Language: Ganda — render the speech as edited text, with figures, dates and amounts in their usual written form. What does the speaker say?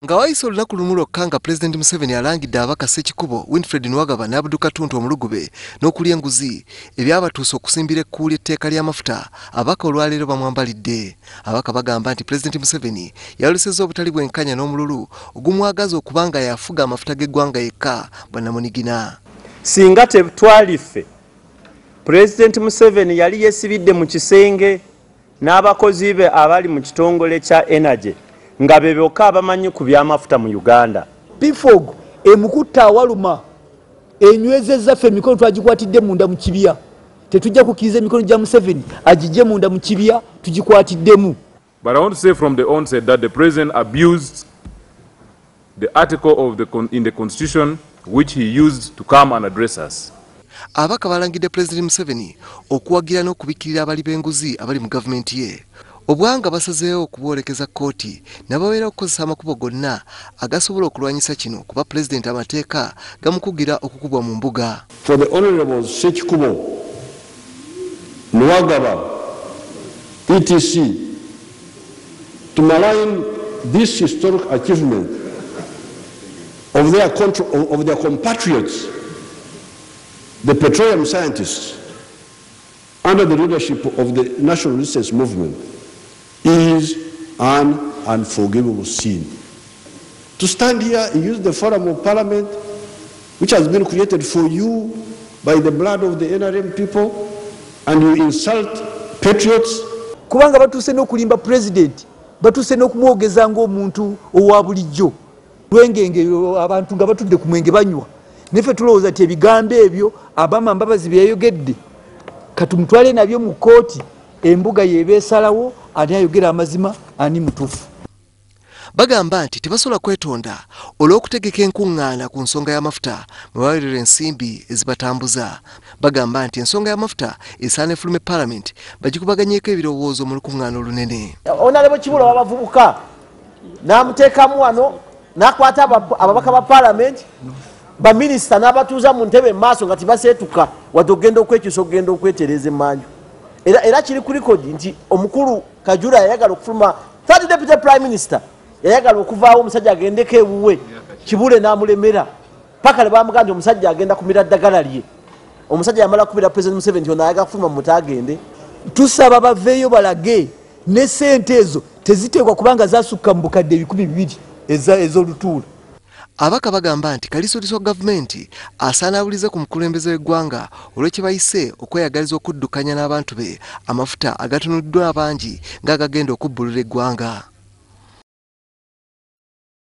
Nga wayise olunaku lumu lwokka nga Pulezidenti Museveni alangidde ababaka Ssekikubo, Winfred Nuwagaba ne Abdu Katuntu omulugube n'okulya enguzi ebyabatuusa okusimbira ekkuuli etteeka ly'amafuta, ababaka olwaleero bamwambalidde. Ababaka bagamba nti Pulezidenti Museveni yayolesezza obutali bwenkanya n'omululu ogumwagaza okuba nga yafuga amafuta g'eggwanga yekka bwannamunigina. Singa tetwali ffe, Pulezidenti Museveni yali yeesibidde mu kisenge n'abakozi be abali mu kitongole kya energy nga be bokka abamanyi ku byamafuta mu Uganda. Pifog emukutta awaluma enywezezza ffe emikono twagikwatidde munda mu kibya. Tetujja kukkiriza emikono gya Museveni agijje munda mu kibya, tugikwatiddemu. But I want to say from the onset that the president abused the article in the constitution which he used to come and address us. Ababaka balangidde Pulezidenti Museveni okuwagira n'okubikkirira abali b'enguzi abali mu gavumenti ye. Obwanga basazeewo okuboolekeza kkooti nababeera okukozesa amakubo gonna agasobola okulwanyisa kino, kuba Pulezidenti amateeka gamukugira okukubwa mu mbuga. For the Honorables Ssekikubo, Nuwagaba, etc. to malign this historic achievement of their compatriots, the petroleum scientists, under the leadership of the National Resistance Movement, is an unforgivable sin. To stand here and use the forum of parliament, which has been created for you by the blood of the NRM people, and you insult patriots. Kubanga batuuse n'okulimba Pulezidenti, batuuse n'okumwogeza ng'omuntu owa bulijjo lwengenge, abantu nga batudde ku mwenge banywa. Naffe tulowooza nti ebigambo ebyo Amama Mbabazi bye yayogedde, katumutwale nabyo mu kkooti, embuga yeeba esalawo ani ayogera amazima, ani mutuufu. Bagamba nti tebasobola kwetonda olw'okutegeka enkuŋŋaana ku nsonga y'amafuta mwe bawerera ensimbi ezibatambuza. Bagamba nti ensonga y'amafuta esaana efulume Paalamenti, bagikubaganyeeko ebirowoozo mu lukuŋŋaana olunene. Honorable Kibula w'abavubuka n'amuteekamu wano, n'akwata ababaka ba Paalamenti, baminisita n'abatuuza mu ntebe emaaso nga tibaseetuka wadde okugenda okwekyusa, okugenda okwetereza emmanju. Era kiri ku record nti omukulu Kajura yayagala okufuluma, third deputy prime minister yayagala okuvaawo omusajja agendeko ewuwe, Kibule n'amulemera paka le bamugamba nti omusajja agenda kumira ddagala lye. Omusajja yamala kubira President Museveni nti ono ayagala kufuluma, mutagende. Tusaba baveeyo balage ne sente ezo teziteekwa kubanga zasukka mu bukadde 200 ez'olutuula. Ababaka bagamba nti kalisoliso wa gavumenti asaana abulize ku mukulembeze w'eggwanga olw'ekye bayise okweyagaliza okuddukanya n'abantu be amafuta agatunuddwa abangi ng'agagenda okubbulula eggwanga.